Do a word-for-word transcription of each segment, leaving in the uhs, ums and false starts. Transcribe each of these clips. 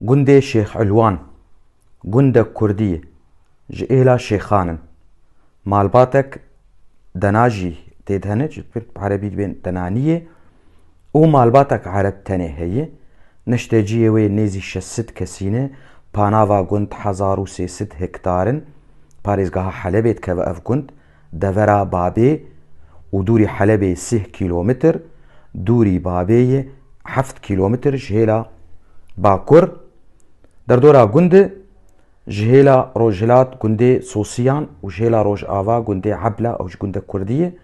Gundê Şêx Ilwan, gundek kurdî ye, ji êla Şêxan in. Malbatek Dena jî tê de hene, ji bin erebî dibên Denaniyê û malbatek ereb tenê heye. Neşteciyê wê nêzî şeş sed kesî ne, panava gund hezar û sê sed hektar in. Parêzgeha Helebê dikeve ev gund, devera Babê û dûrî Helebê sih kîlometr, dûrî Babê ye heft kîlometr ji hêla bakur. Derdora gundê ji hêla rojhilat gundê Sosiyan û ji hêla rojava gundê Ebla, ew ji gundek kurdî ye,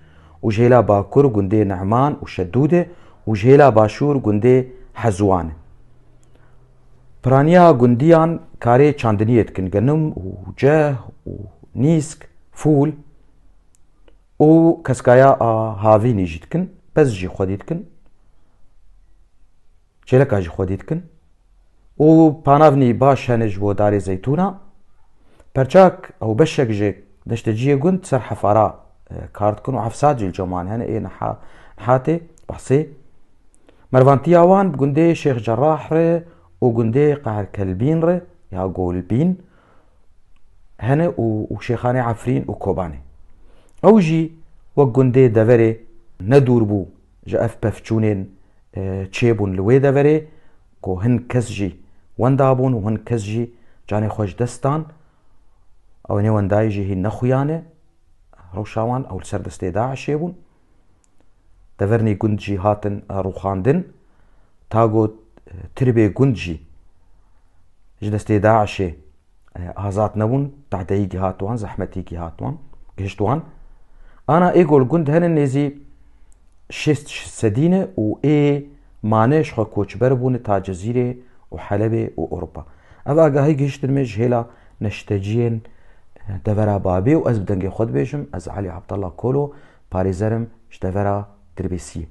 û ji hêla bakur gundê Nehman û Şedûde û ji hêla başûr gundê Hezwan e. Piraniya gundiyan karê çandiniyê dikin, genim û ceh û nîsk, fûl û keskaya a havînî jî dikin, pez jî xwedî dikin, çêleka jî xwedî dikin û panavnî baş hene ji bo darê zeytûna. Perçak ew beşek ji deşteciyê gund ser hefara, e, kar dikin û hefsat jî li cem wan hene, ê niha, nihatê behsê. Mervantiya wan bi gundê Şêx Cerrah re û gundê Qeherkelbîn re ya Golbîn hene û, û Şêxanê Efrîn û Kobanê. Ew jî wek gundê deverê ne dûr bû ji ev pevçûnên, e, çêbûn li wê deverê ku hin kes jî wenda bûn û hin kes jî canê xwe ji dest dan. Ew nêwendayî jî hîn nexuyane rewşa wan, ew li ser destê DAIŞê bûn. Devernî gund jî hatin, e, rûxandin. Ta got, e, tirbê gund jî ji destê DAIŞê, e, azad nebûn, tehdeyî gihat wan, zehmetî gihat wan, gihişt wan. Ana ê gol gund hene nêzî şêst sedî ne û ê mane ji xwe koçber bûne ta Cezîrê û Helebê û Ewropa. Ev agahî gihiştin me ji hêla neşteciyên, e, devera Babê û ez bi dengê xwe dibêjim, ez Elî Abdallah Kolo, parêzerim ji devera Dirbêsiyê.